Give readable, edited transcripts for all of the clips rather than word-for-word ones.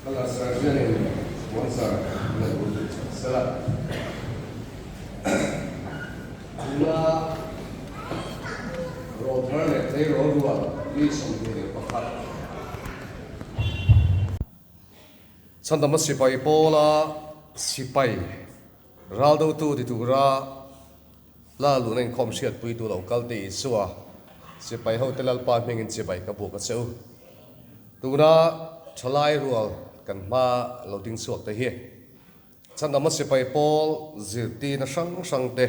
Kala Sergeant in puanzar la lut leh chak sela. Tuna rawlthar leh tleirawl rual mi 21. Chhandamna sipai pawla sipai raldotu ti tura la luhna inkhawm hriatpuitu lo kal te Isua sipai hote Lalpa hmingin chibai ka buk a che u. Tuna thalai rual kan hma lo ding chhuak te hi Chhandamna sipai pawl zirtirna hrang hrang te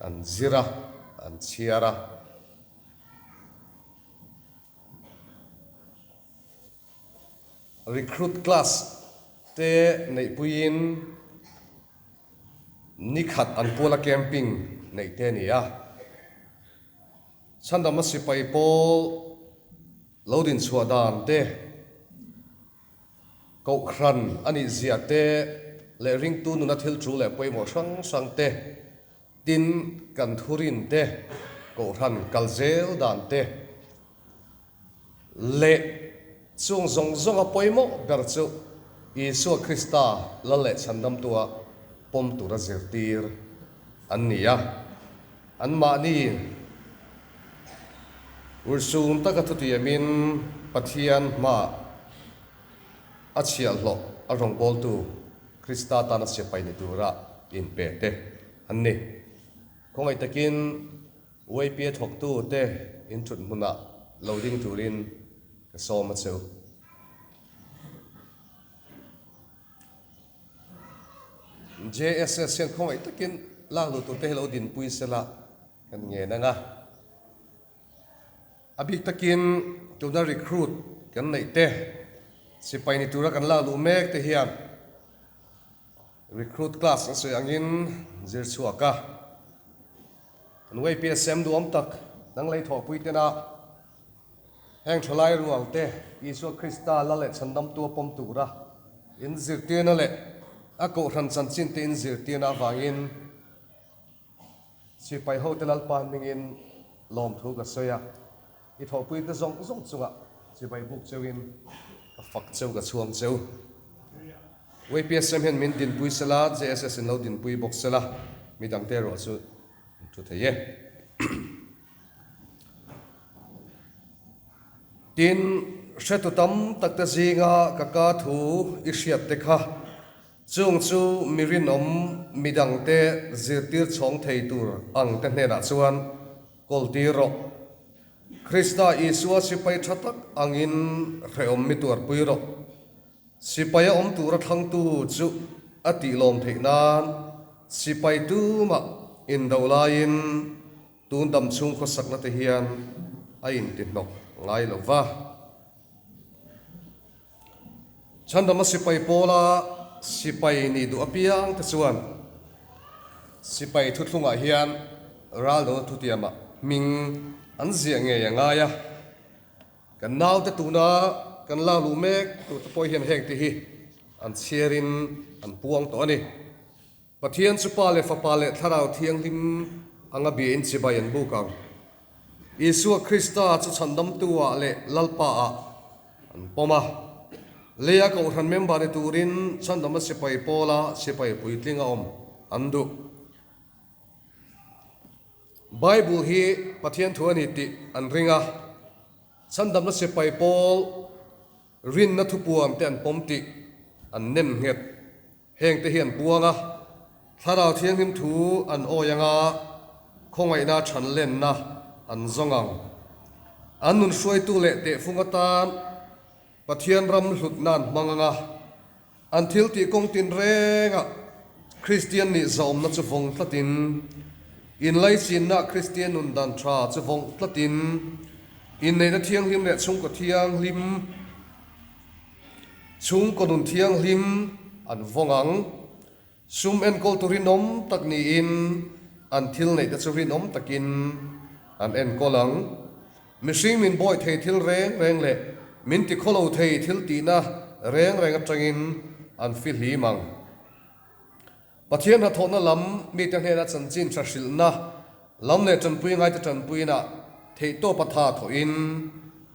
an zir a, an chhiar a. Recruit class te neihpuiin nikhat an puala camping neih te a ni a. Chhandamna sipai pawl lo dinchhuah dan te, Kohhran a nih zia te leh ringtu nuna thil tul leh pawimawh hrang hrang te, tin kan thurin te, Kohhran kal zel dan te leh chung zawng zawnga pawimawh ber chu Isua Krista lal leh chhandamtua pawm tura zirtir an ni a, anmahni Urhsun taka thutiamin Pathian hmaah a chhiahhlawh a rawngbawltu Krista tana sipai ni tura inpe te an ni. Khawngaih takin YPA thawktu te inthut hmunah lo ding turin ka sawm a cheu. JSS hian khawngaih takin lak duh turte hi lo dinpui sela kan ngen ang a. A bik takin tuna recruit kan neih te, sipai ni tura kan lak luh mek te hian recruit class an sawi angin zir chhuak a. Kan YPSM duhawm tak dang lei thawhpui tena heng thalai rual te Isua Krista la leh chhandamtu a pawm tura in zirtirna leh a kohhran chanchin te in zirtirna avangin Sipai hote Lalpa hmingin lawmthu ka sawi a, i thawhpuite zawng zawng chungah chibai buk cheuhin ka fak cheu ka chhuang cheu. YPSM hian min dinpui sela, JSS in lo dinpui bawk sela, midangte erawh chu an thu thei e. Tin, hretu tam takte zinga ka ka thu i hriatte kha Chung chu mi rinawm midangte zirtir chhawng thei tur ang te hnenah chuan kawltir rawh. Krista Isua sipai tha tak angin hrehawm mi tuarpui rawh. Sipaia awm tura thlangtu chu a tihlawm theih nan sipai tumah indo laiin tun dam chhung khawsakna te hian a intihnawk ngai lo va. Chhandama sipai pawla sipai nih duh apiang te chuan sipai thuthlungah hian raldo thutiamah hming an ziah ngei a ngai a. Kan naute tuna kan lak luh mek tur te pawh hian heng te hi an chhiarin an puang tawh a ni. Pathian chu Pa leh Fapa leh Thlarau Thianghlim anga bia in chibai an buk ang. Isua Krista chu Chhandamtu-ah leh Lalpa-ah an pawm a. Leia Kohhran member ni turin Chhandamna Sipai Pawla sipai puitling a awm an duh. Bible hi Pathian thu a ni tih an ring a. Chhandamna sipai pawl rinna thupuan te an pawm tih an nem nghet. Hengte hi an puang a, Thlarau Thianghlim thu an awi anga khawngaihna than lenna an zawng ang. An nun hruaitu leh tehfung atan Pathian ram hlutna an hmang anga an thil tih kawng tinrengah Kristian nih zahawmna chu vawng tlatin, inlaichinna Kristian nun dan tha chu vawng tlatin, inneihna thianghlim leh chhungkaw thianghlim, Chhungkaw nun thianghlim an vawng ang. Sum enkawltu rinawm tak niin an thil neihte chu rinawm takin an enkawl ang. Mihring min bawi thei thil reng reng leh min tikhawlo thei thil tihna reng reng atangin an fihlim ang. Pathian hnathawhna lam mite hnena chanchin tha hrilhna lam leh tanpui ngaite tanpuina theihtawp a tha thawhin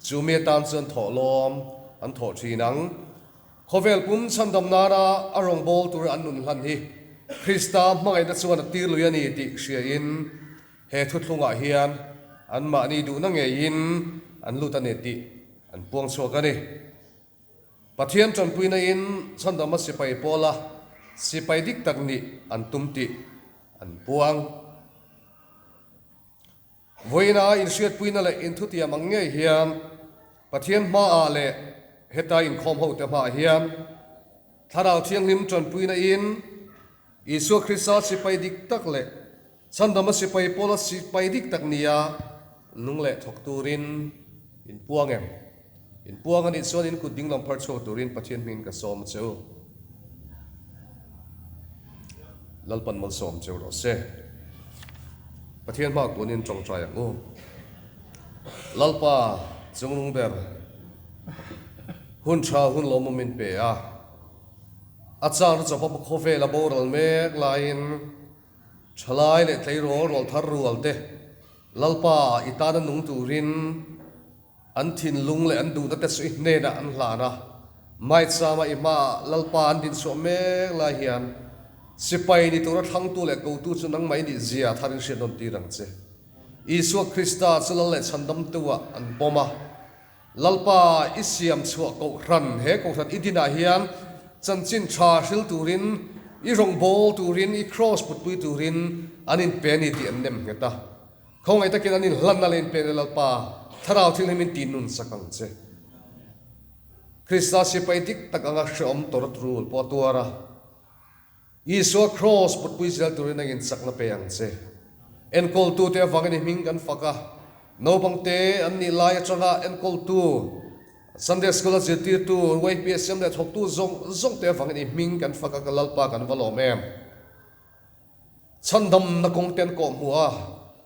chu mi atan chuan thawhlawm an thawh thin ang. Khawvel pum chhandam nana a rawngbâwl tura an nun hlan hi Krista hmangaihna chuan a tir lui a ni tih hriain he thuthlungah hian anmahni duhna ngeiin an lut a ni tih an puang chhuak a ni. Pathian tanpuina in chhandama sipai pawla sipai dik tak nih an tum tih an puang. Vawiina inhriatpuina leh inthutiam ang ngei hian Pathian hmaah leh heta inkhawm hote hmaah hian Thlarau Thianghlim tanpuina in Isua Krista sipai dik tak leh chhandama sipai pawla sipai dik tak nia nung leh thawk turin in puang em? In puang a nih chuan in kut dinglam phar chhuak turin Pathian hmingin ka sawm a che u. Lalpan malsawm che u rawh se. Pathian hma kunin tawngtai ang u. Lalpa chungnung ber hun tha hun lawmawm min pe a. A chang chu chawpa khawvel a boral mek laiin thalai leh tleirawl rawl thar rual te Lalpa i tana nung turin an thinlung leh an duhna te chu i hnenah an hlan a. Maichama i hmaah Lalpa an dinchhuah mek lai hian sipai ni tura thlangtu leh kotu chu nangmah i nih zia tharin hriat nawn tir ang che. Isua Krista chu Lal leh Chhandamtu-ah an pawm a. Lalpa, i siam chhuah kohhran, he kohhran i dinah hian chanchin tha hril turin, i rawngbâwl turin, i kraws putpui turin an inpe a ni tih an nem nghet a. Khawngaih takin an inhlanna leh inpekna Lalpa, Thlarau Thianghlim in tihnun sak ang che. Krista sipai dik tak anga hreawm tawrh rul pawh a tuar a. Isua kraws putpui zel turin a inchakna pe ang che. Enkawltute avangin i hming kan fak a, naupangte an nih lai atanga enkawltu, Sunday School-a zirtirtu, YPSM leh thawktu zawng zawngte avangin i hming kan fak a, ka Lalpa kan va lawm em. Chhandamna kawngte an kawhhmuh a,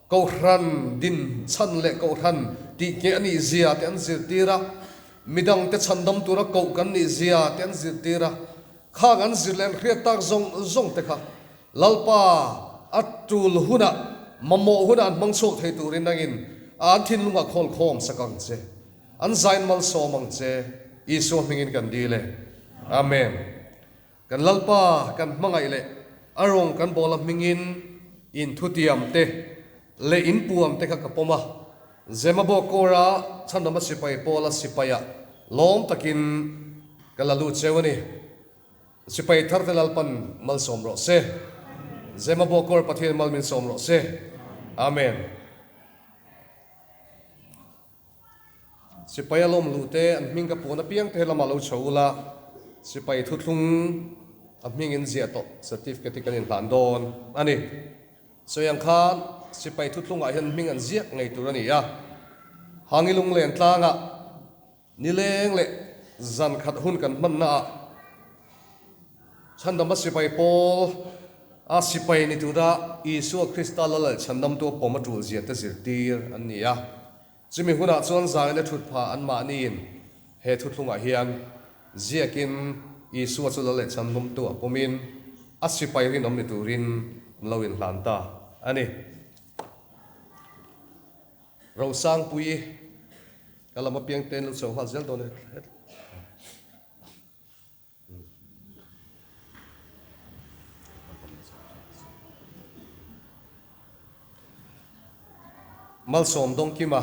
Kohhran din chhan leh Kohhran tih ngheh a nih zia te an zirtir a, midangte chhandam tura koh kan nih zia te an zirtir a, Khang an zir leh an hriat tak zawng zawng te kha Lalpa a tul hunah, mamawh hunah an hmang chhuak thei turin nangin an thinlungah khawl khawm sak ang che. An zain malsawm ang che. Isua hmingin kan dil e. Amen. Kan Lalpa kan hmangaih leh a rawng kan bawla hmingin in thutiam te leh in puam te kha ka pawm a. Zemabawk kawra chhandama sipai pawla sipaiah lawm takin ka la lut cheu a ni. Sipai tharte Lalpan malsawm rawh se. Zemabawk kawr Pathian mal min sawm rawh se. Amen. Sipai a lawm luh te an hming ka puan apiang te helamah lo chho ula, sipai thuthlung a hming in ziah tawh certificate hi kan inhlan dawn a ni. Sawi ang khan sipai thuthlungah hian hming an ziak ngei tur a ni a, Hangi Lunglen tlangah nileng leh zan khat hun kan hmannaah Chhandama sipai pawl a sipai ni tura Isua Krista Lal leh Chhandamtu a pawm a tul zia te zirtir an ni a. Chumi hunah chuan zaina thut phah anmahniin he thuthlungah hian ziakin Isua chu Lal leh Chhandamtu a pawmin a sipai rinawm ni turin an lo inhlan ta a ni. Rosangpuii ka lam apiang te an lo chho nghal zel dawn e. Malsawm Dawngkima.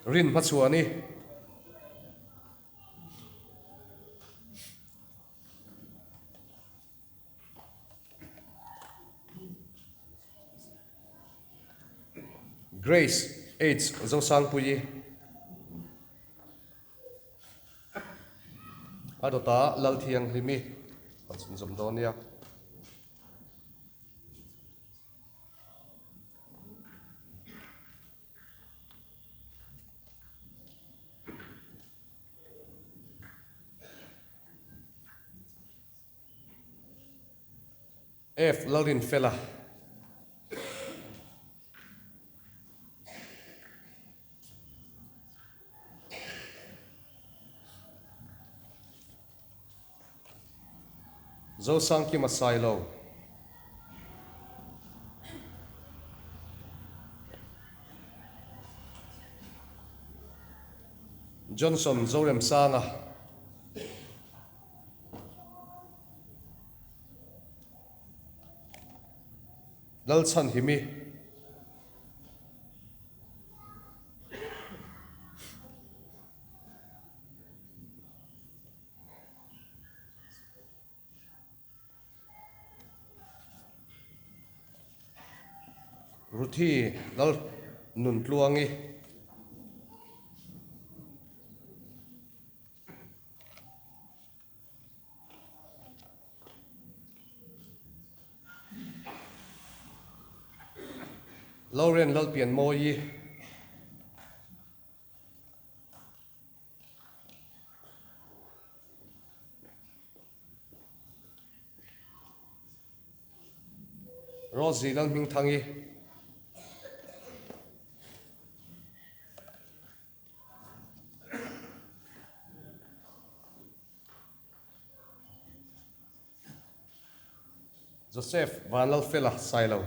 Rin hmachhuani. Grace H Zosangpuii a dawtah Lalthianghlimi kan chhunzawm dawn nia. F Lalrinfela. Zosangkima Sailo. Johnson Zoremsanga. Lalchhanhimi. Ruthi Lal Nuntluangi. Lauren Lalpianmawii. Rosie Lalhmingthangi. Joseph Vanlalfela Sailo.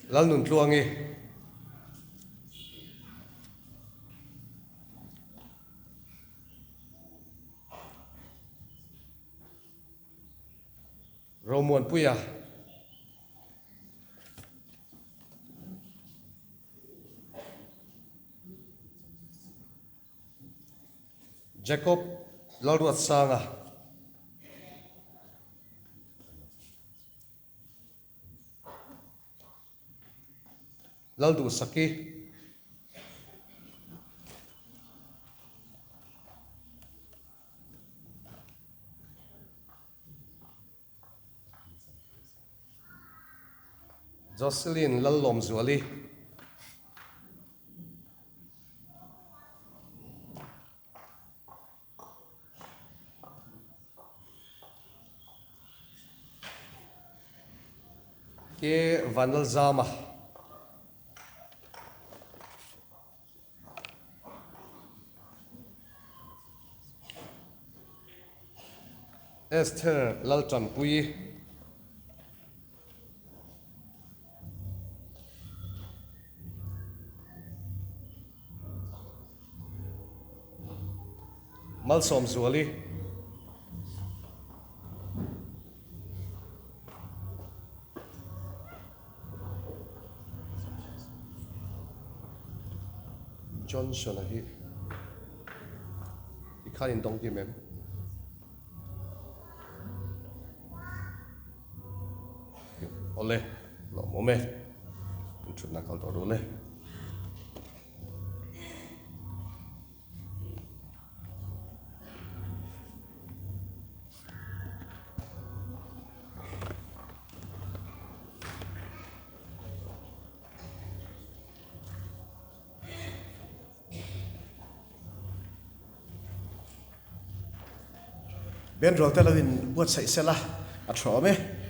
Lalnuntluangi. Romuanpuia. Jacob Lalruatsanga. Lalduhsaki. Jocelyn Lallawmzuali. Ke Vanlalzama. Esther Laltanpuii. Malsawmzuali. Johnson-a hi tikhan in dawng kim em? Awle, lawmawm e. Inthutna kal tawh dun e. Benrual te lo in buatsaih sela a tha awm e.